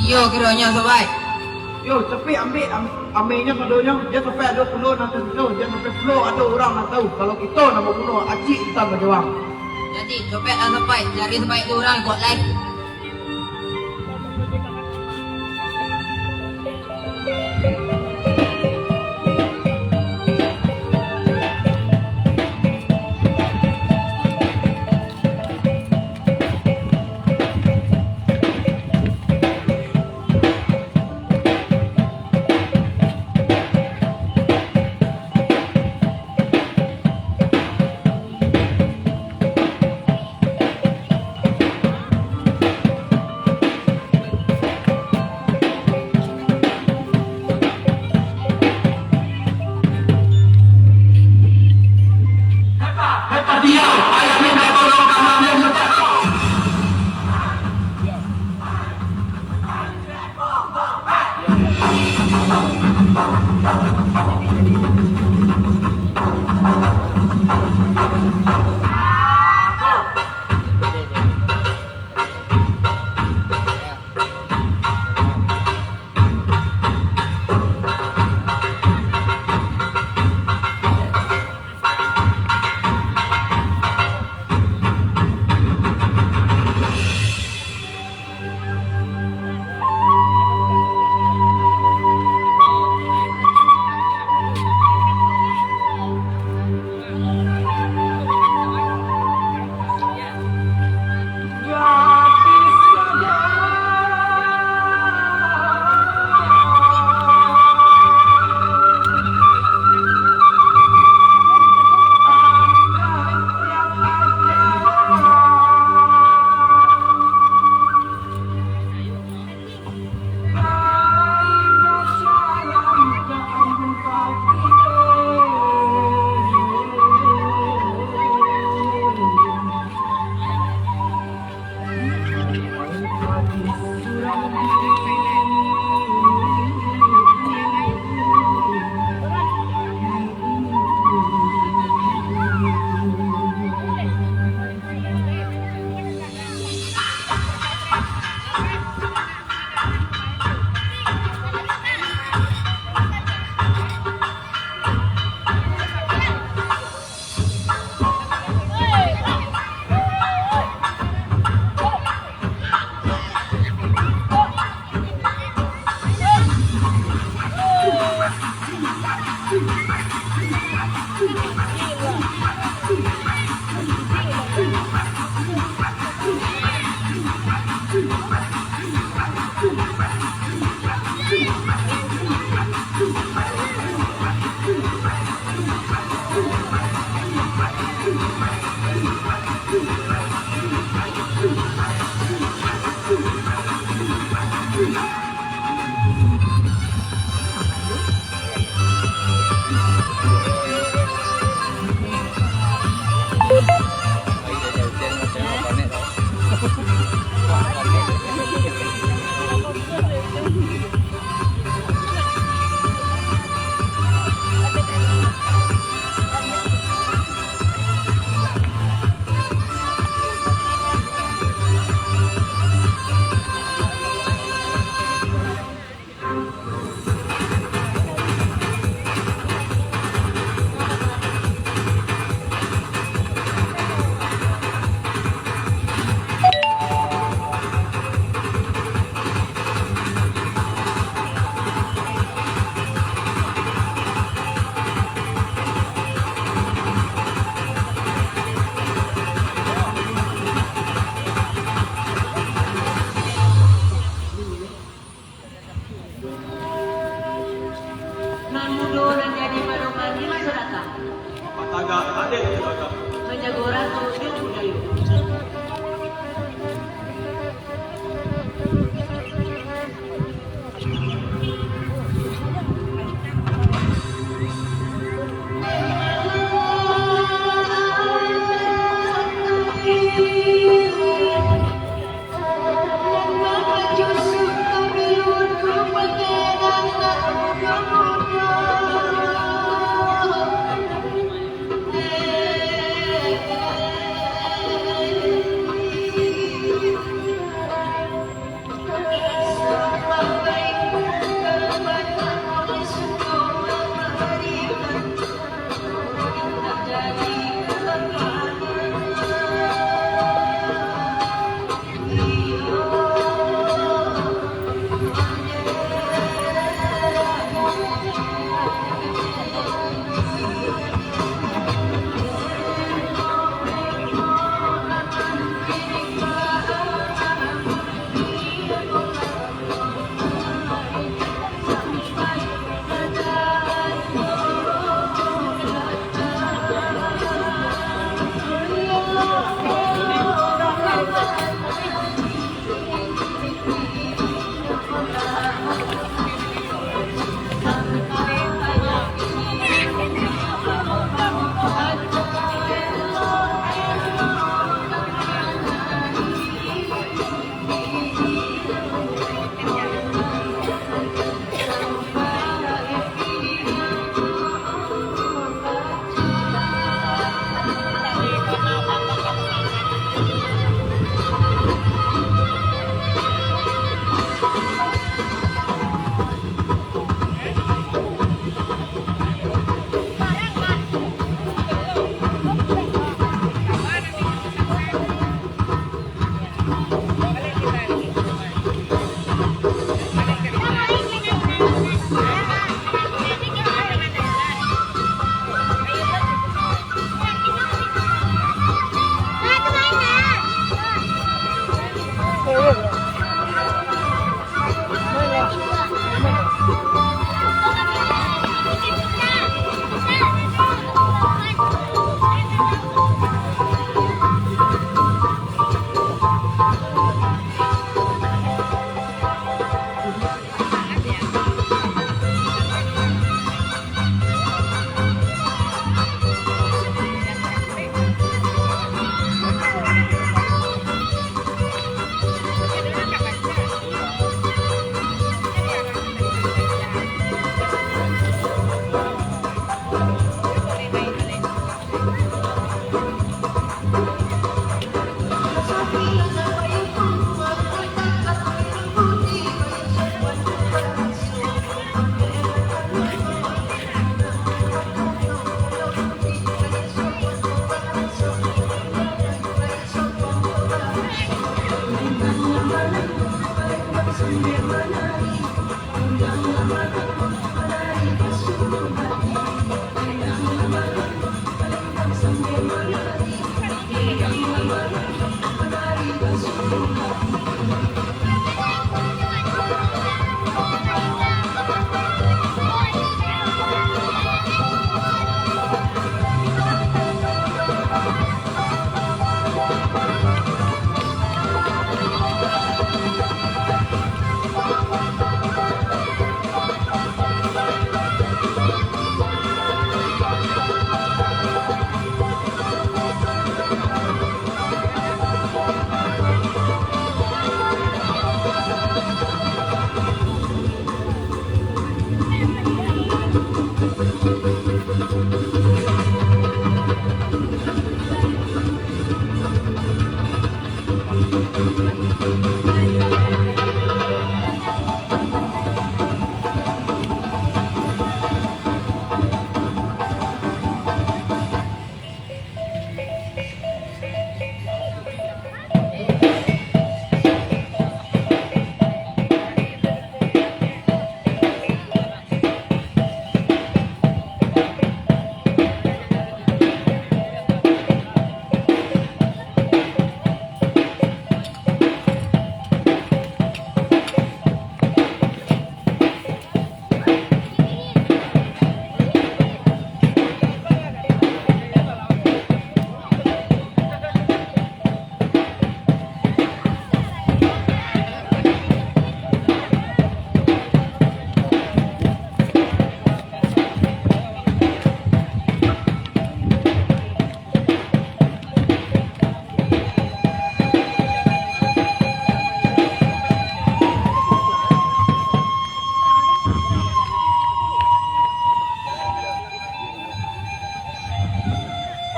Iyo, kironyo, sabaik. Yo, capek ambiak am-, ameh nyo sadonyo, jan sampai ado pulo nan tasiko, jan sampai pulo ado urang nan tahu, kalau kito nan babunuah Acik Intan Bajawang. Jadi, capek lah sampai, cari sampai tu urang kok lai.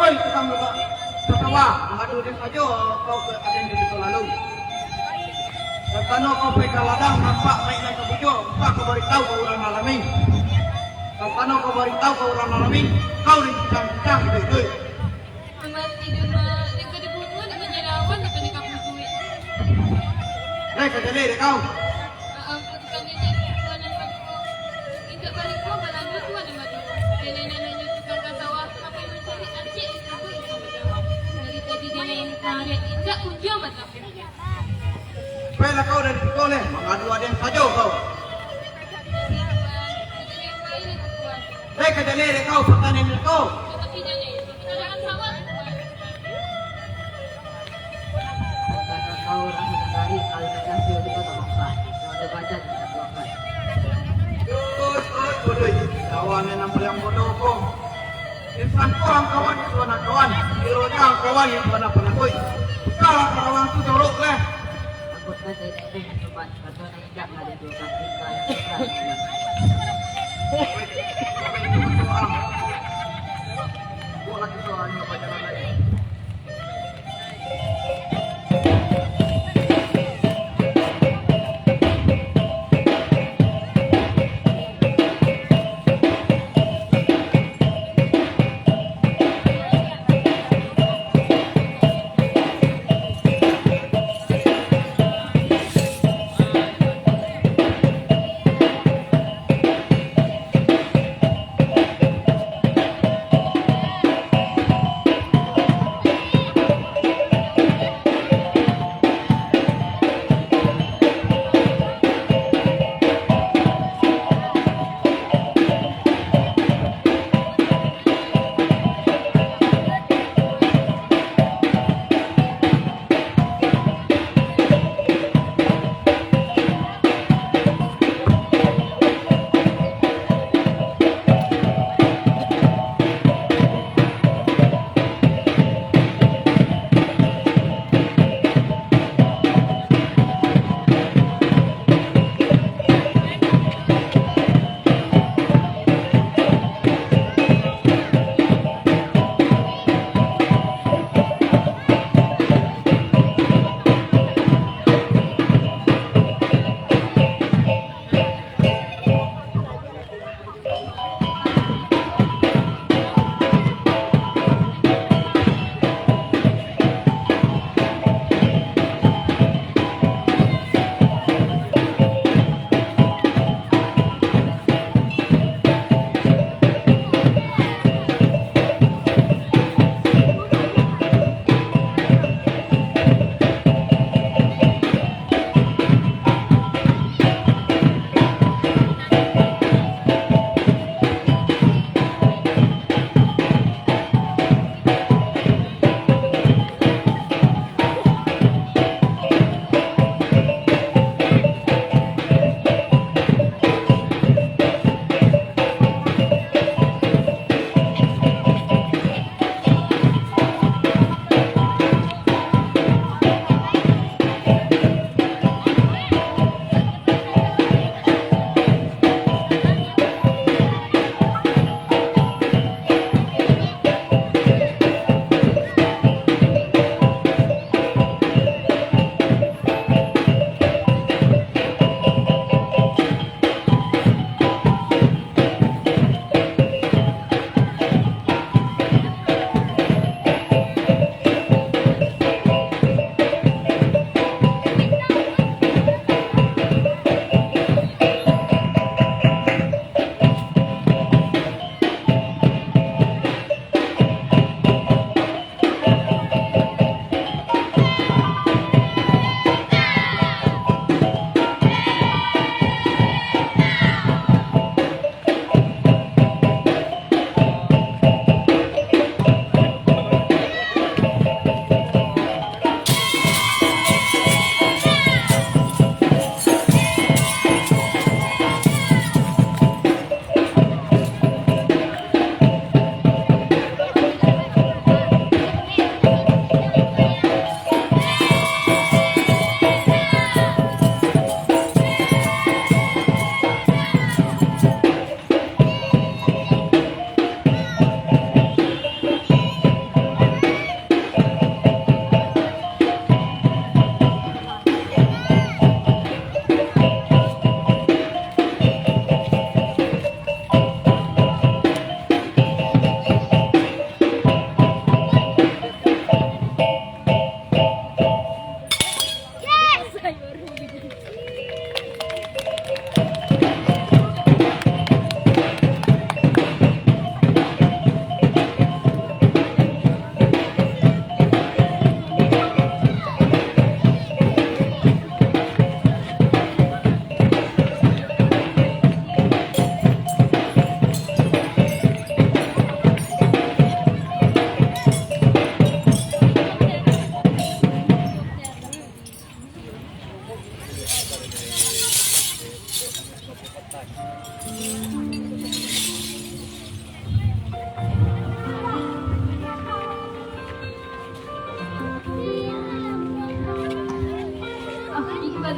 Oi, tukang lobak, satawa, mangadu den sajo kau ka aden di Bito Lalu. Satano kau pai ka ladang, nampak mayik nan ka bujua, usah kau bari tahu ka urang nan rami. Satano kau bari tahu ka urang nan rami, kau dibincang-bincang iduik-iduik. Mati dulu, dek ka dibunuah, dek ka dilawan, dek ka dikabutuik. Lai ka jaleh dek kau. Aa, ka jaleh dek tuan nan baduo. Indak balingkuang balando tuan nan baduo. Jaleh nan hanyo tukang ka sawah, sampai mancari acik di sabuik tukang bajawa. Dari tadi jaleh nan kariak, indak kunjuang batamu. Pailah kau dari siko leh, mangadu aden sajo kau. Lai ka jaleh dek kau, patanian dek kau. Duh, duh, duh, duh. Kawan nan paliang bodoh ko. Insan ko ang kawan, itu anak kawan. Kiro nyo ang kawan, itu anak panakui. Salah kawan tu jorok leh. Takut kan dari sini, sobat. Kata nak injak, ada dua kaki, kawan. Buat lagi soalnya, pacaran lagi.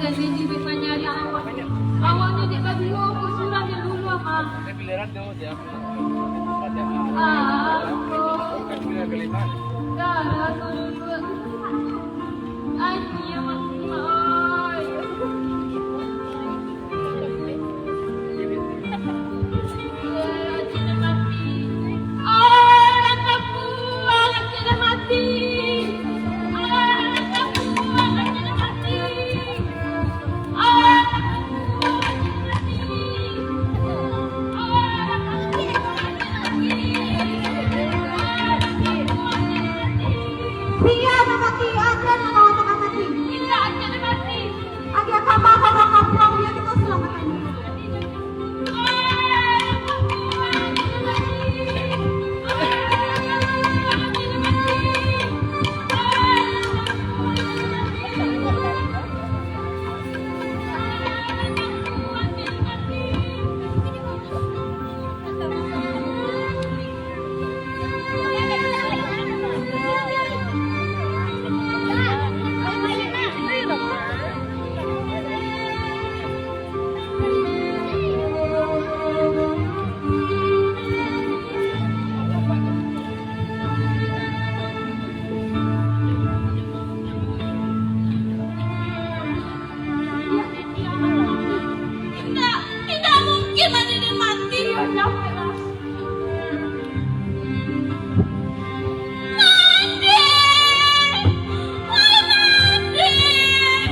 Jadi, dek manyari awak. Awaknyo dek baduo, ko surang nan dulu, Ama. Ah, ko. Darah ko dulu. Ai, iyo, Ama. Ai. Sia nan mati, aden nan mati. Indak, aden nan mati. Agiah kama ka urang kampuang, bia kito salamaikan. Indak, indak mungkin Madinin mati. Madin! Wahai Madin!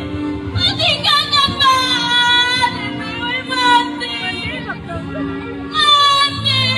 Madin, jangan, Madin! Wahai Madin! Madin!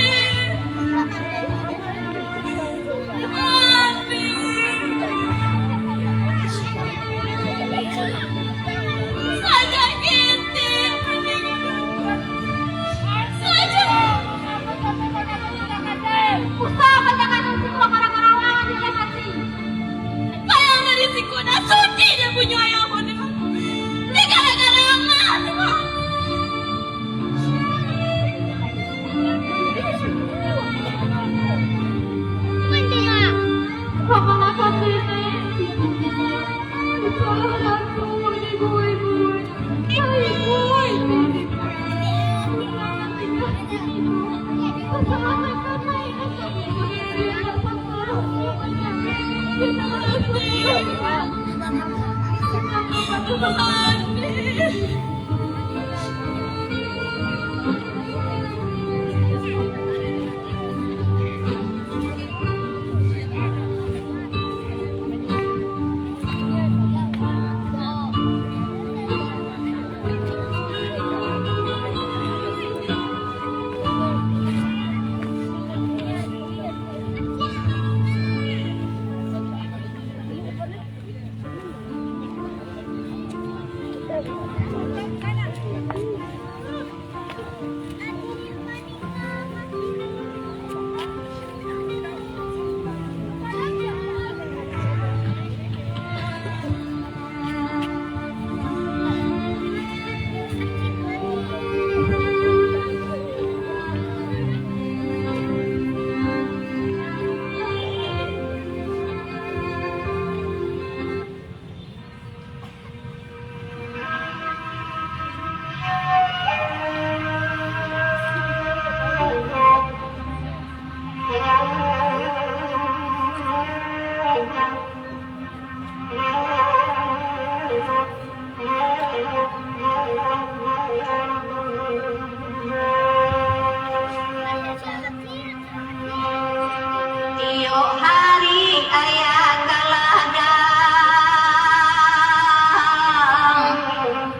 Tiok hari ayah ka ladang,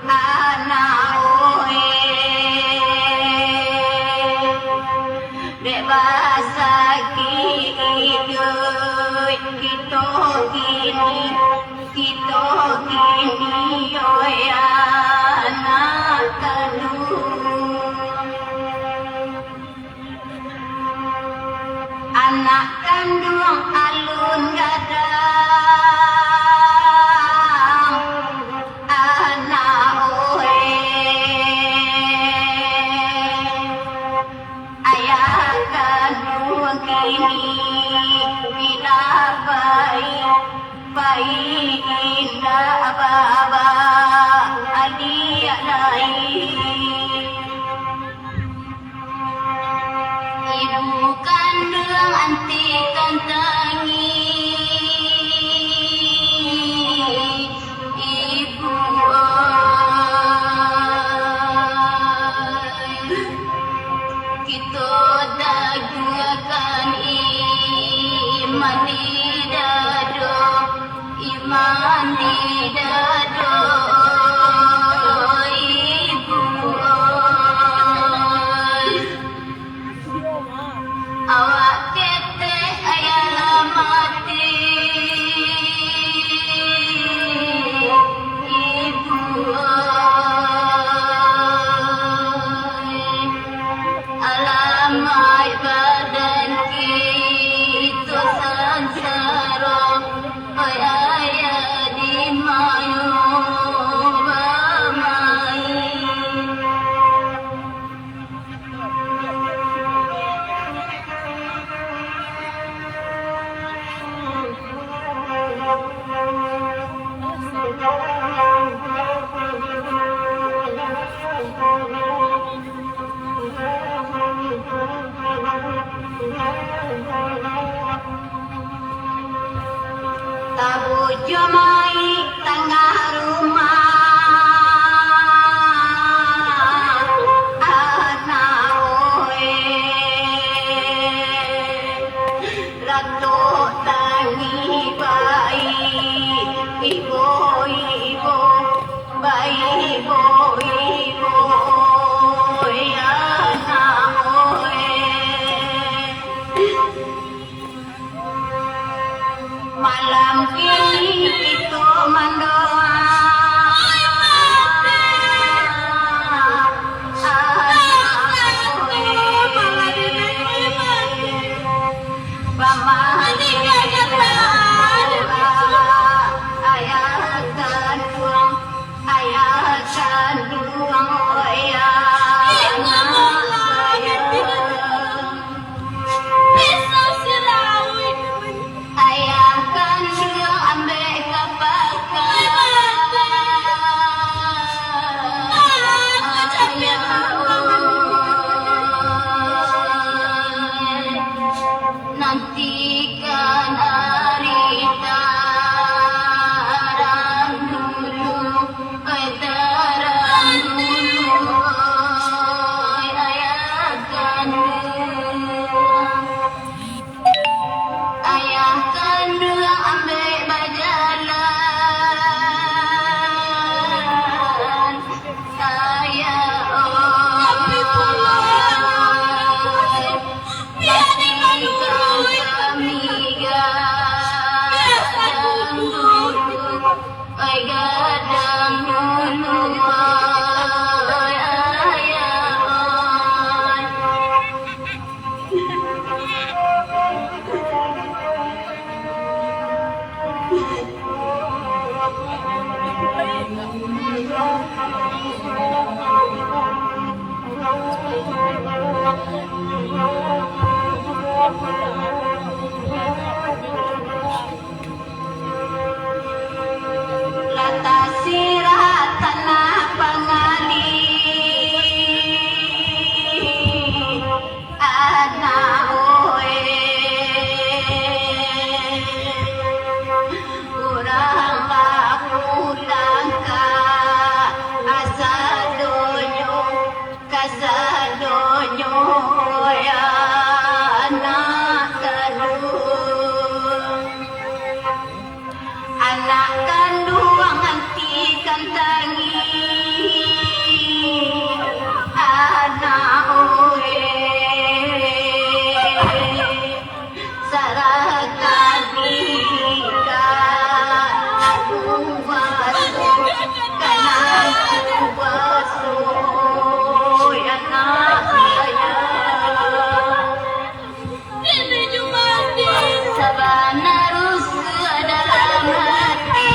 anak oe. Dek basakik iduik kito kini, kito kini, oi anak kanduang. Anak kanduang alun gadang, anak oe. Ayah kanduang kini, bila pai, pai indak baba. Ibu kanduang Anti Kantangi, ibu oi, kito taguahkan iman di dado. Iman di dado, ibu oi. Awak ketek ayah lah mati, ibu oi. Alamaik badan kito sansaro, oi ayah di mayo bamain. Tabujuah mai tangah rumah, anak oi. Ratok tangih baibo-ibo, baibo-ibo, ya anak oi. Malam kini kito mandoa, anak oi. Paman, ayah kanduang, ayah kanduang, oh ya, anak sayang. Ayah kanduang ambek kapakan, ayah oi. Nantikan ari tarang dulu, oi, tarang dulu, oi, ayah kanduang. Ayah kanduang ambek bajalan, ayah oi. Biar di kami gadang dulu, ai gadang dulu, ai ayah, ai. Lah tasirah tanah pangali, anak oi. Urang lah pulang ka sadonyo, kasadonyo, ya anak kanduang. Anak kanduang Anti Kantangi, anak oi. Sarahkan diri ka Angku Basuh, ka Angku Basuh, anak sayang. Sabana rusuah dalam hati.